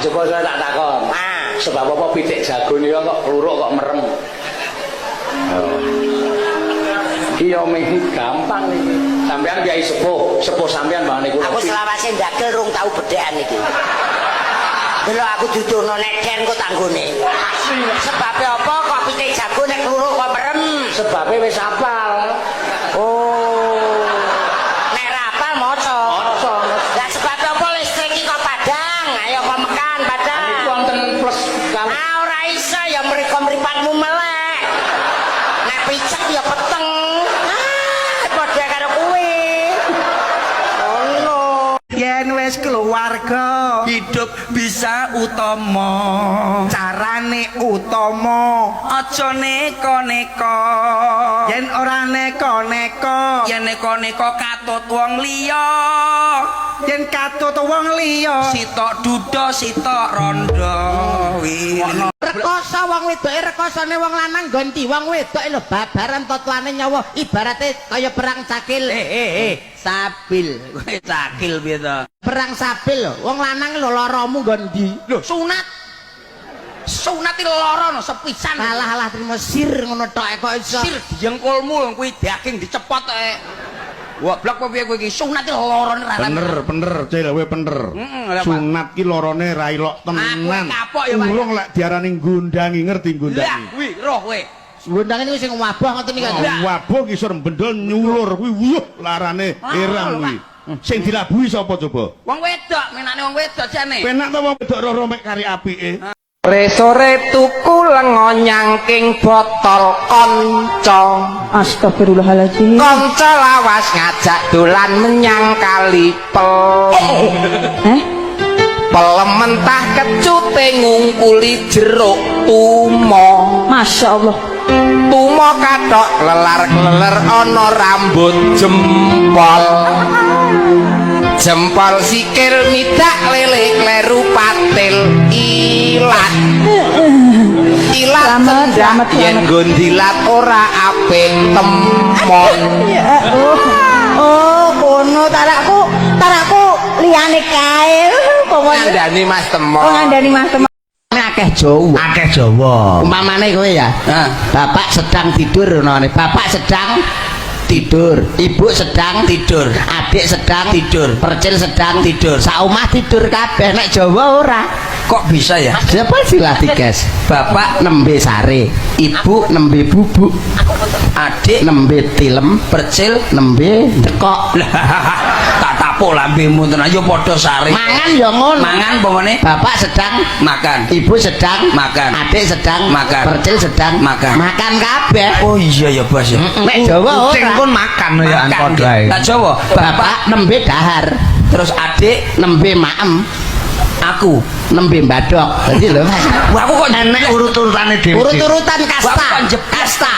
Coba saya tak takon. Ah. Sebab apa pitik jago nika kok kluruk kok merem? Oh. Iya meh gampang iki. Sampean kiai sepuh, sepuh sampean bangane kula. Aku selawase ndagel rung tau bedhekan iki. Delok aku dudono nek den kok tanggone. Sebabe apa kok pitik jago nek kluruk kok merem? Sebabe wis apal. Oh. Nek ra apal maca. Maca. Lah sebabe apa listrik iki kok padang? Ayo kok mekan padang. Niku wonten plus kalih. Ah, ora iso ya mriko mripatmu melek. Nek picek ya peteng. Ah, padha karo kuwi. Ngono. Yen wis keluarga Hidup bisa utama. Carane utama. Aja neko-neko. Yen ora neko-neko, yen neko-neko katut wong liya. Yen katut wong liya, sitok duda sitok rondo. Rekoso wong wedoke, rekosone wong lanang ganti wong wedok lho, babaran totoane nyawa ibarate kaya perang cakil. Eh eh eh Sabil. Kowe cakil piye to? Perang sabil lho, wong lanang lho laramu nggon ndi? Lho, sunat, sunat iki lara no sepisan. Alah alah, trimo sir ngono tok kok iso. Sir dengkulmu kuwi daging dicepot e. Goblok apa piye kowe iki? Sunat iki larane ra Bener, bener, Cil, kowe bener. Lha, Pak. Sunat ki lorone ra ilok tenan. Aku kapok ya, Pak. Urung lek diarani nggundangi, ngerti Lah nggundangi. Kuwi roh kowe. Ngundang niku sing wabah ngoten niku. Wabuh ngisor bendol nyulur kuwi, wuh, larane heran kuwi. Sing dilabuhi sapa coba? Wong wedok, menane wong wedok jane. Penak to wong wedok roh mek kari apike. Sore tuku lengo nyangking botol konco. Astagfirullahaladzim. Konco lawas ngajak dolan menyang kali pel. Eh? Pelem mentah kecute ngungkuli jeruk tumo. Masya Allah. Tumo kathok lelar-kleler ana rambut jempol. Jempol sikil midak lele kleru patil ilat. Ilat Selamat, cendak selamat, yen selamat. nggon dilat ora apik temon. Ya, oh. Oh, kono tarakku, tarakku liyane kae. Pokoknya. Ngandani Mas Temon. Oh, ngandani Mas Temon. Akeh Jawa. Akeh Jawa. Umpamane kowe ya. Bapak sedang tidur ngono. Bapak sedang tidur, ibu sedang Tidur. Adik sedang Tidur. Percil sedang Tidur. Saomah tidur kabeh, nek Jawa ora. Kok bisa ya? Siapa sila tigas? Bapak nembe sare, ibu nembe bubuk, adik nembe tilem, percil nembe tekok. Lah, tak tapuk lambemu tenan yo padha sare. Mangan ya ngono. Mangan pokoknya. Bapak sedang makan. Ibu sedang Makan. Adik sedang Makan. Percil sedang Makan. Makan kabeh. Oh iya ya, Bos ya. Nek Jawa Kucing ora. pun makan ya an Makan, padha ae. Lah Jawa, bapak Bapak nembe dahar, terus adik nembe maem, aku. Nembe badok. Dadi lho, Mas. Wah, aku kok Enek urut-urutane dhewe. Urut-urutan Wah, aku kasta. kok jebles. Kasta.